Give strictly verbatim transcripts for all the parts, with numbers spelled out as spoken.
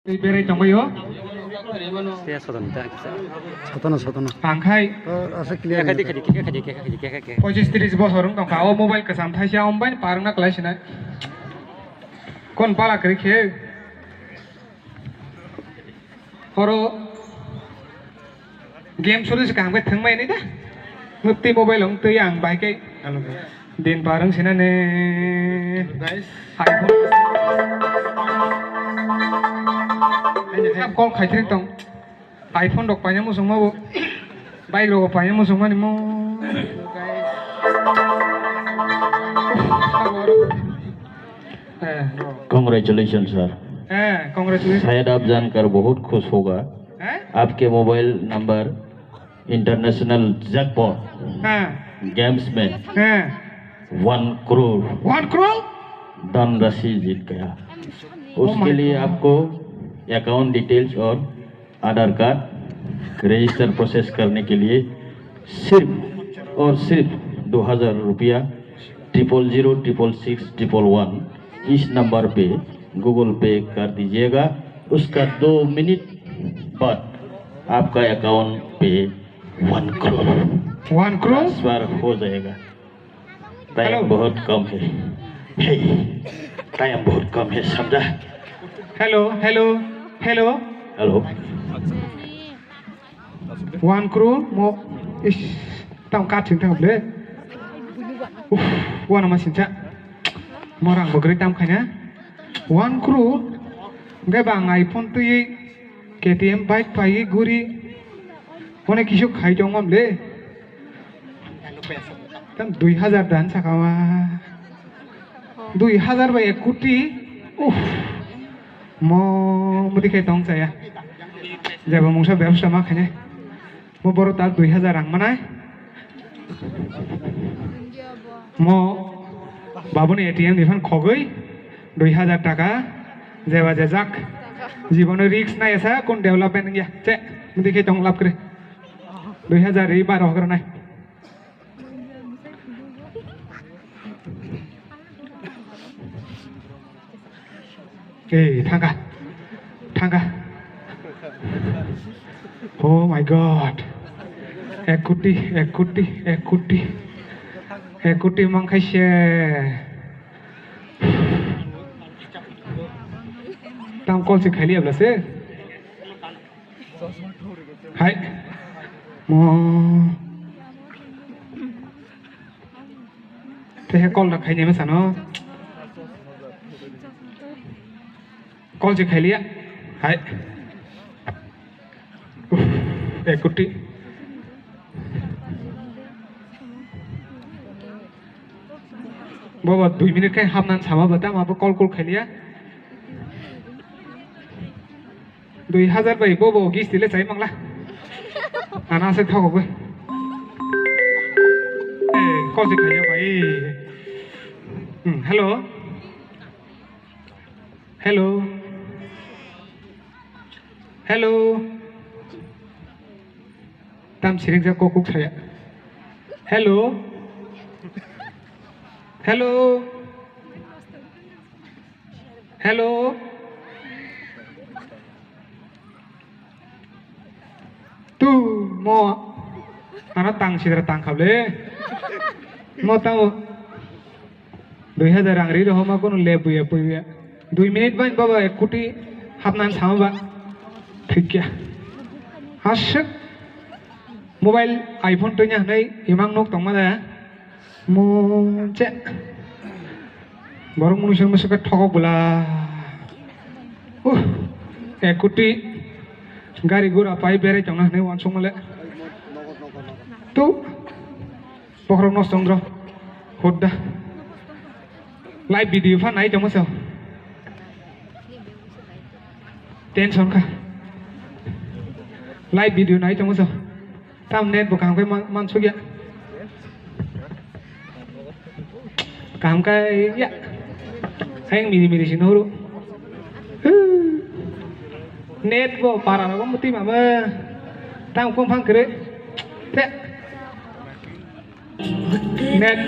Tei berai tongbaio. Sotono, sotono. Ang khai. Kekha di, kekha di, kekha di, kekha di, kekha di. Pochis tris bosor wng tongkha. O mobile kwcham thaisa, om bai parwngna kwlai sinai. Kon pala kwrwi khe. Oro game suri se kaham khe thwngmani da. Mukti mobile wng twi ang bai khe. Din parwng sinani. Guys. iPhone. Sab call khai thwng tong. iPhone rok paina muchungma bo. Bike rok paina muchungmani mo. Eh. Congratulations, sir। Eh, congratulations। शायद आप जानकर बहुत खुश होगा। Eh? आपके mobile number international jackpot हाँ। गेम्स में हाँ। वन करोड़ वन करोड़? धनराशि जीत गया। Oh my उसके लिए God। आपको अकाउंट डिटेल्स और आधार कार्ड रजिस्टर प्रोसेस करने के लिए सिर्फ और सिर्फ दो हज़ार रुपया triple zero triple six triple one इस नंबर पे गूगल पे कर दीजिएगा। उसका दो मिनट बाद आपका अकाउंट पे वन करोड़ वन करोड़? ट्रांसफर हो जाएगा। Time hello. बहुत कम है। हे, टाइम बहुत कम है, समझा? Hello, hello, hello. Hello. One crore mo is tam ka ching tam le. Uf, wana ma sincha. Mo rang bo gre tam khaina. One crore. Ge bang iPhone twi K T M bike pai guri. Hone kisu khai tong mam le. Tam dui hazar dan saka wa. Dui hazar bai ek koti. Uf. Mo mudi khai tong chaya. Jeba mungsa bebsa ma khaine. Mo boro tak dui hazar rang manai. Mo babuni A T M ni phan khogwi dui hazar taka jeba jejak. Jibono risk nai asa kun development ya. Che mudi khai tong lab kre. Dui hazar ri baro hokra nai. Ei, thangka. Thangka. Oh my God. Ek koti, ek koti, ek koti. Ek koti mangkhaise. Tam call se khaili abla se. Hai. Mo. Tei he call rok khaini masa no. Call se khailiya. Hai. Uff, ek koti. Bobo dui minute khe hapnan sama bata ma bo call call khailiya. Dui hazar bai bobo gisti le chai mangla. Ana se thogo bai. Eh, call se khailiya bai. Hmm, hello. Hello. Hello. Tam siring jak kok kuk saya. Hello. Hello. Hello. Tu mo ano tang sidra tang khable. Mo tamo dui hazar rang ri rohoma kono le buya buya. Dui minute bai baba ek koti hapnan sama ba. Thik ya. Aswk mobile iPhone tunya hnai imang nok tongma da. Mo che. Borok mwnwi song masa khe thokok bwla. Uh, ek koti gari gura pai berai tongna hinwi uansukma le. Tu bokhorok nosto wngdro. Hudda. Live video phan nai tongma so. Tension kha. Live video nai tongma so. Tam net bo kaham khe man, mansukya. Kaham khe ya. Hayang miri miri si nohoro. Net bo para rogo muti mama. Tam kong phang kere. Te. Net.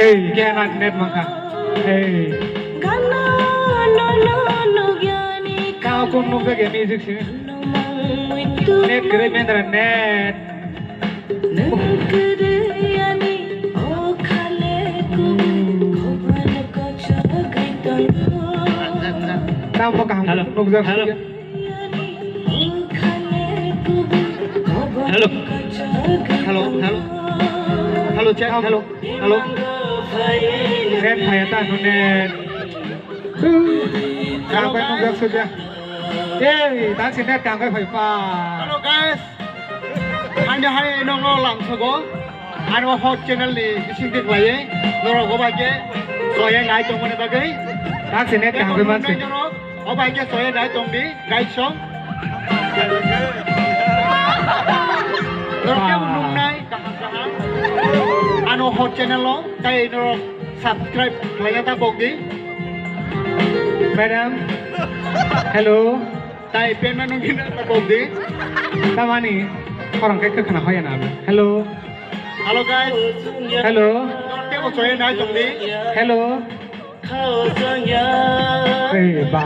Ei, khe na net mangkha. Ei. Gana no no no gyani. Kaham Chwng nukjak ya music sini. Net kwrwi mendra net. Tamo kaham Hello. Nukjak Hello. sini. Hello. Hello, hello. Hello, check, hello. Hello. Net phaya ta, net. Hello, Kabai guys. Nukjak sudia. Ei, tak si net kangkai phai pa. Hello, guys. Haino hai nongo langsogo. Ano hot channel ni bising dik lai. Norok obai ke soya nai tongmani bagwi. Tak si net kangkai mansi. Norok obai ke soya nai tongdi, guys song. Norok kebo nungnai kaham kaham. Ano hot channel o tai norok subscribe khlaina ta bokdi. Madam, hello. Tai payment nungni na ta bokdi. Tamani khorang kai khana hoya na. Hello. Hello guys. Hello. Norok kebo soya nai tongdi. Hello. Ei, ba.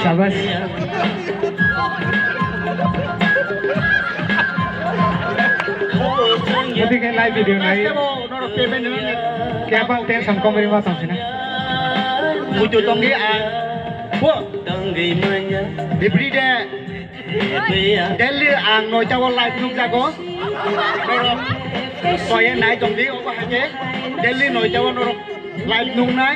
Sabas. Jadi kayak live video nai. Kaya apa tension kau meri matang sini. Mutu tonggi ang. Bo. Every day. Daily ang noita o live nukjago. Norok soya nai tongdi obo haike. Daily noita o norok live nuknai.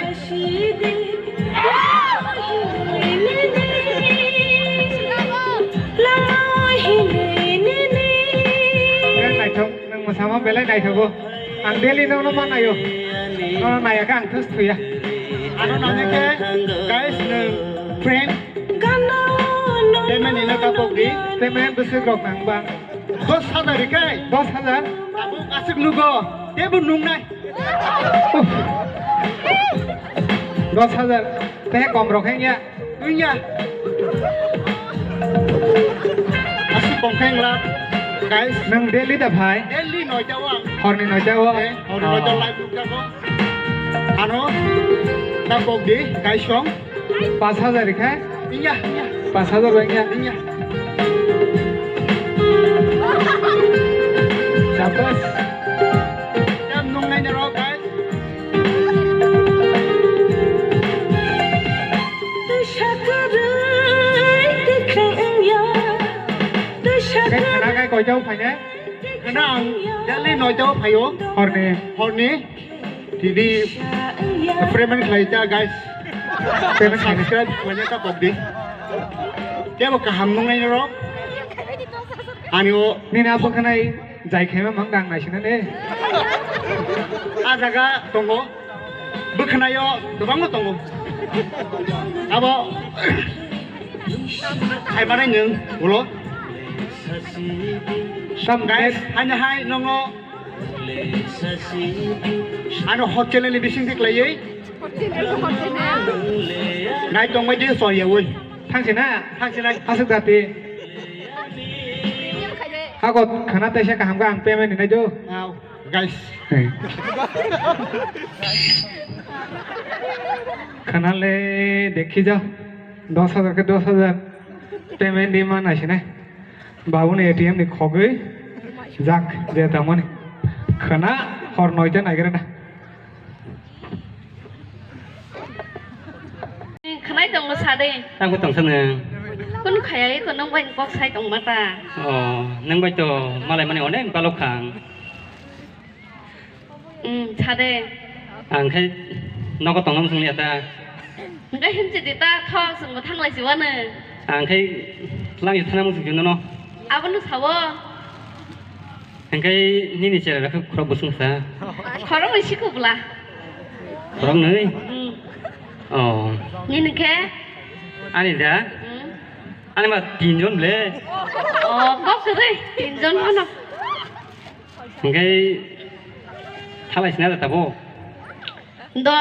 Naithok, nwng mwsama belai naithogo. Ang daily nono ma naio. Nono naiya khe ang thus thuya. Ano nangya khe, guys, nwng friend. Payment ino ta pokdi. Payment bwswk rok nang ba? Dos hajar rikai. Dos hajar? Abo aswk nugo. Tebo nungnai. Dos hajar. Tei kom rok hengya. Wngya. Aswk kom khe wngla, guys. Nwng daily da phai? Daily noita o ang. Horni noita o? Eh, horni noita o live nukjago. Ano, ta kok di, guys song. Pas hajar khe? Wngya, wngya. Pas hajar wngya? Wngya. Sabas. Tam nungnai na rok, guys. Khe khana khe koitao phainai? Khana ang daily noitao phaio. Horni? Horni. Tini payment khlai ta, guys. Payment khlai. Subscribe khlai ta kok di. Kebo kaham nungnai rok. Ani o. Nini abo khanai jai khaima mang dang naisina ne. A jaga tongo. Bwkhwnaio kwbangma tongo. Abo hai manai nwng ulo. Sam guys, haino hai nongo ano hot channel ni bising tik laiwi. Nai tongbai di soyawi. Thangsi na? Thangsi nai. Aswk dati. Hagot khana taisa kaham khe ang payment hinai do. Guys. Khana le dekhi ja, dos hajar khe dos hajar payment di ma naisinai. Babu ni A T M ni khogwi jak je tamoni. Khana hor noita naigra na. Khwnai tongo sa de. Tamo tongsa nwng? Kunu khaya eko nwng bai kok sai tongma ta. Oh, nwng bai to malai mani onek balok khang. Hmm, sa de. Ang khai nogo tongna muchung liya ta. Hingke himchi di ta thok sungbo thanglai si wano. Ang khai lang thana muchung nono. Abono sawo. Hingke nini chera rakhe khorok bwswng sa. Khorok ni sikubla. Khorok nwi? Hmm. Oh. Nini khe? Ani da? Hmm. Ani ma tinjon ble. Oh, kok kwrwi tinjon mano. Hingke thalai sina da tabo? Do,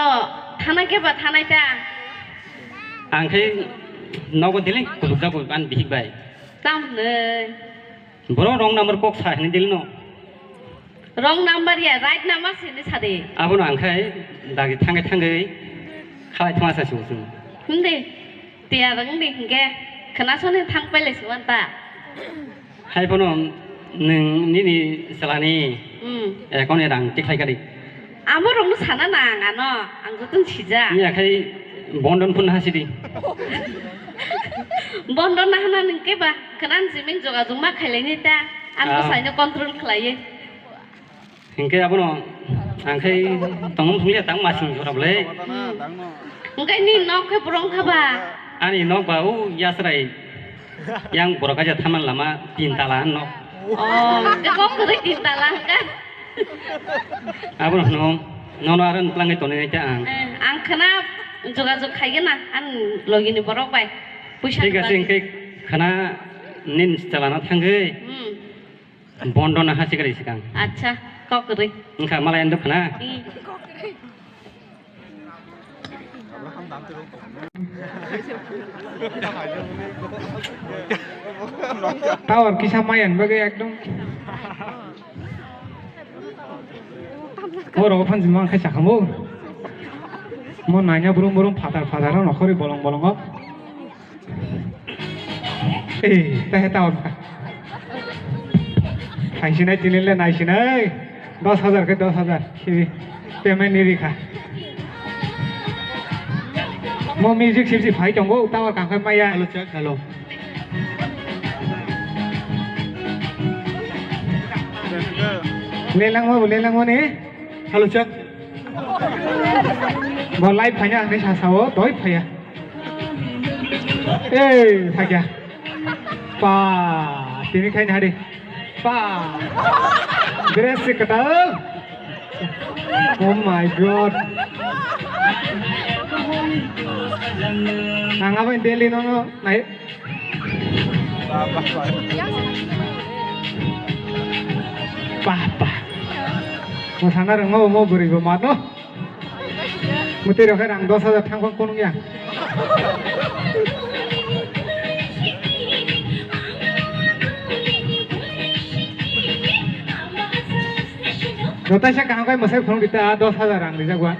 thana khe ba thanai ta? Ang khe nogo dili kutuk jago ani bihik bai. Tam hwnwi? Boro wrong number kok sa hini dili no. Wrong number ya, right number sini sadi. Abono ang khai dagi thangai thangai Khalai thma sa sung sung. Hindi. Tiya rang di hingke. Khna soni thang pai le suan ta. Hai phano nwng nini salani, hmm, account ni rang tikhlai kadi. Amo rokno sana nang ano, ang jotono sijak. Iya khai bondon phun hasidi. Bondon na hana nwng keba, khna simin jogajog ma khailaini ta, ang, ah, bwsaino control khlaiwi. Hingke abono ang khai tongmung thungya tang masing jora bwle. Hmm. Hingke ni nok khe borok kha ba? Ani nok ba o yasrai. Yang borok kaisa thaman lama tin tala nok. Oh, hingke kok kwrwi tin tala hingke? Abono hwno, nono aro nwklangwi tonwi nai ta ang. Eh, ang khna jogajog khaigena, ang logini borok bai. Puisa. Thik ase, hingke khna nin chalana thangwi. Hmm. Bondo na ha sikari sikang. Acha, kok kwrwi. Wngkha malai ang dukha na. Hmm. Tower kisa maya ni bagwi ekdom. Oro phan jima khai sakhamu. Mo nanya burum burum phatar phatar no khori bolong bolongo. Ei, tahe tao. Phaisinai tinile naisinai. Dos hajar khe dos hajar. Sini payment ni rikha. Mo music sibsi phai tongo, tower kangkhai maya. Hello, check, hello. Lelangma bo lelangma ni. Hello, check. Bo live phaiya, ang sa sao, doi phaiya. Ei, phaiya. Pa, tini khai nari. Pa. Dress si katal. Oh my God. Ang apa yang daily nono, nai? Papa. Mo sana rang mo, mo buri bo mano. Mutwi rok hai rang dos hajar thang phang kunung ya. Jotaisa kaham khai mwsai phunuk di ta dos hajar rang rijak ba.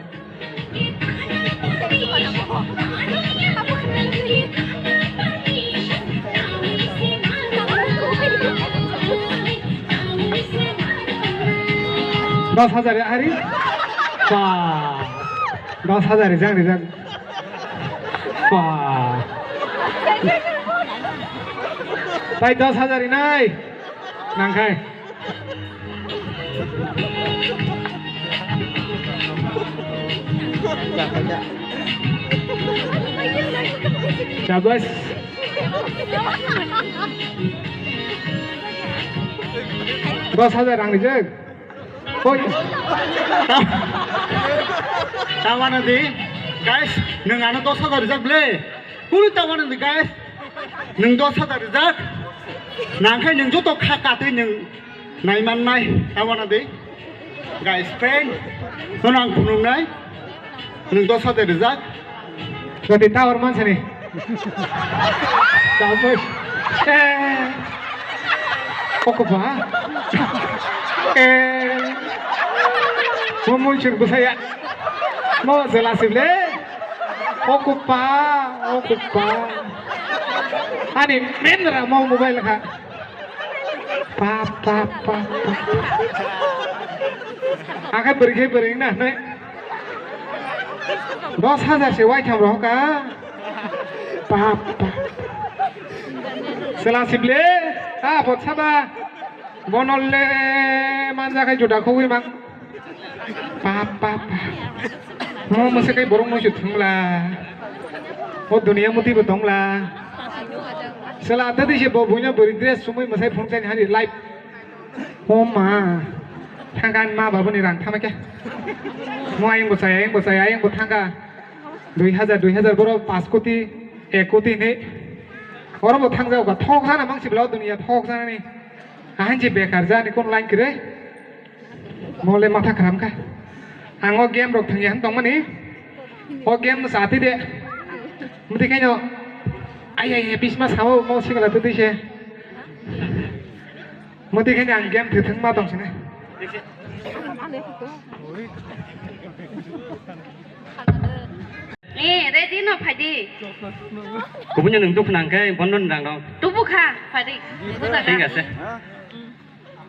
Dos hajar ya hari? Ba. Dos hajar rijak rijak. Ba. Tai dos hajar inai. Nangkai. Shabash. Dos hajar rang rijak. Oi. Tamana di, guys, nwng ano dos hajar rijak ble. Kunu tamana di, guys. Nwng dos hajar rijak. Nangkhe nwng joto kha katwi nwng nai mannai, tamana di. Guys, friend, nono ang phunuknai. Nwng dos hajar rijak. Jodi tower mansani. Tabuk. Eh. Oko ba. Eh. Mo munsur busaya. Mo jelas ible. Oko pa, oko pa. Ani mendra mo mobile kha. Pa, pa, pa, pa. Akai beri khe beri na, ne? Dos hajar se wai tham roh ka. Pa, pa. Sela sible, ah, bot saba. Bonol le manja khai juda khogwi mang. Pa, pa, pa. Mo mwswk kai borok muisu thwngla. O duniya muti bo tongla. Sela tadi se bo buina bori dress sumui mwsai phone chaini hani live. O ma. Thangka ani ma babuni rang thama khe. Mo ayang bo chaya, ayang bo chaya, ayang bo thangka. Dui hajar, dui hajar boro paanch koti, ek koti hinwi. Oro bo thangjago ka. Thok jana mang sibla o duniya thok janani. Ahan je bekar jani kon line kire. Mole matha khram kha. Ang o game rok thangya han tongmani. O game no sati de. Mudi khaino. Ai ai ai bisma sao mo sikala tu dise. Mudi khaino ang game thithang ma tong sini. Eh, ready no phaidi. Kubun nwng dukhu nang khe bondo nang rong. Tubu kha, phaidi. Thik ase.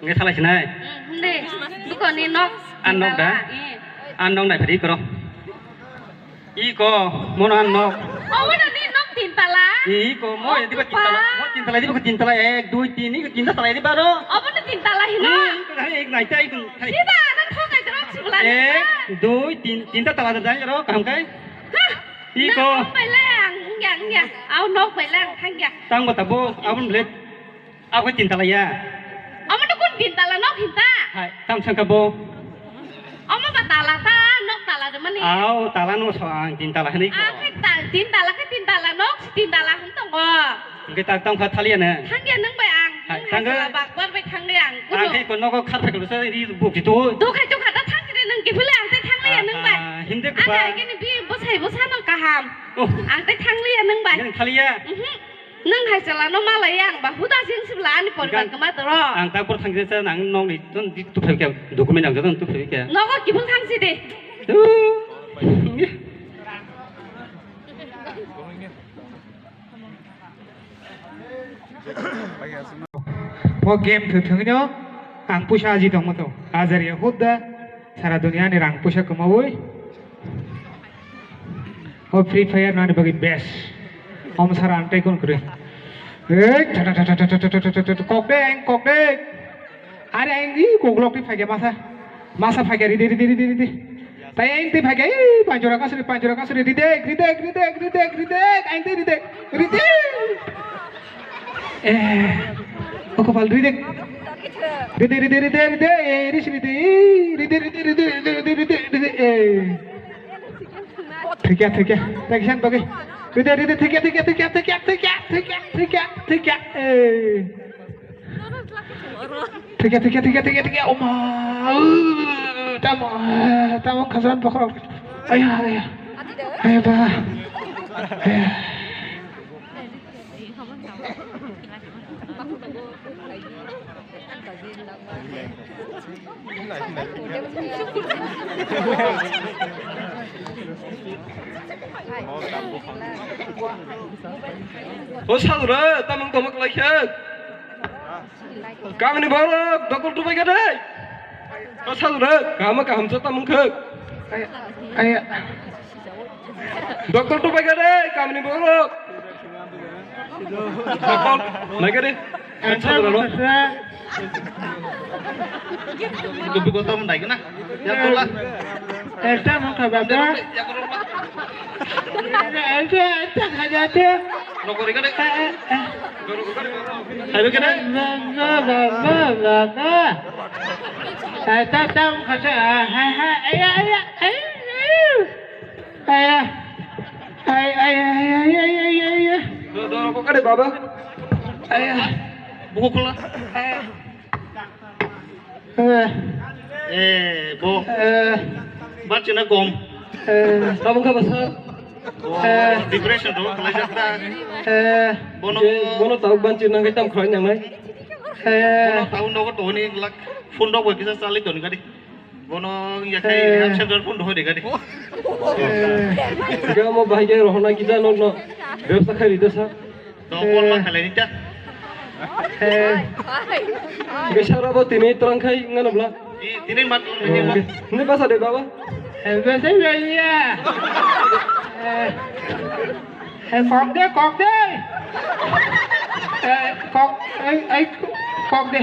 Nge salai sinai. Hmm, hindi. Dukho ni nok. An nok da? Eh. An nok nai phaidi koro. Iko, mono an nok. Obo no ni nok tin tala? Iko, mo Oh, edi ba tin tala. Mo tin tala, edi ba tin tala. Ek, dui, tin, iko tin tala edi ba ro. Obo no tin tala hino? Iko hari ek naita, iko hari. Sida, nang thok ai drok sibla. Ek, dui, tin, tin ta tala da ro, kaham kai? Hah. Iko. Nok bai le ang, ang ya, ang ya. Au nok bai le ang thang ya. Tang ba tabo, abon le. Abo tin tala ya. Omo no kun tin tala nok hinta? Hai, tam sangka bo. Omo ba tala ta, nok tala de mani. Au, tala no so ang tin tala hinui ko. Ang khe ta-, tin tala khe tin tala nok, tin tala hin tongo. Hingke tak tam kha thaliya na. Thangya nang bai ang. Hai, nang thangga. Hai sala bak bar bai thangya ang. Ang kuno. Khe ko nogo khar pheklo sa ri buk jitu. Do khai to khata thang kire nang kifile ang tai thangya nang bai. Aha, hinde ang kha. Ang khe ni bi bosai bosa no kaham. Oh. Ang tai thangya nang bai. Nang thaliya. Mhm. Nwng hai chwla no malai ang ba huda sing sibla ani poribar kwma toro. Ang tak por thang jesa nang nong ni ton di tu phai kya document ang jadon tu phai kya. Nogo kibul thang si de. O game thwthwngno ang puisa aji tongmo to. Ajar ya huda sara dunia ni rang puisa kwmawi. O Free Fire nani bagwi best. Om sara ang tei kun kwrwi. Ei, ta, ta, ta, kok de, ang kok de. Are ang di koklok di phaikya masa. Masa phaikya ride, ride, ride, ride. Tai ang di phaikya, ei, panjora kasri, panjora kasri, ride, ride, ride, ride, ride, ang di ride, ride. Eh, o kopal ride. Ride, ride, ride, ride, eh, ris ride, eh, ride, ride, eh. Thikya, thikya, thikya, thikya, thikya, thikya, eh. Thikya, thikya, thikya, thikya, oma, uh, tamo, tamo khasan bokhorok, aya, aya, aya ba, aya. O salura, tamung tamo kwlai khe. Kamini borok, dokol tubai khe dai. O salura, kaham kaham sa tamung khe. Aya, aya. Dokol tubai khe dai, kamini borok. Dokol, nai khe dai. Answer no. Kopi kotor mendai kena. Ya, tolak. Esta mangkha baba. Esta, esta khaja te. Nokori kena. Eh, eh, eh. Ayo kena. Baba, baba, baba. Esta tam khaja. Hai, hai, aya, aya, aya, aya. Aya. Aya, aya, aya. Do, do, rokok ada, Baba. Aya. Buku kula. Aya. Aya. Eh, bo. Eh. Baca na gom. Eh. Kamu kah, Basa? Oh, eh. Depression tu, kelajak ta. Eh. Bono, eh, bono tahu banci nang hitam keren yang lain. Eh. Bono tahu nogo tu ni lak phone dok bagi sa sali tu ni kadi. Bono ya kai, eh, rehab center pun dohoi dega di. Eh, gamo bahai gaya rohona gija nok no. Bebsa khai rida sa. No, pon ma khalai nita. Eh. Gesa rabo tini terang khai ngana bla. Di, tini mat, tini mat. Ini basa de baba. Eh, basa ya. Eh. Eh, kok de, kok de. Eh, kok, eh, eh, kok de.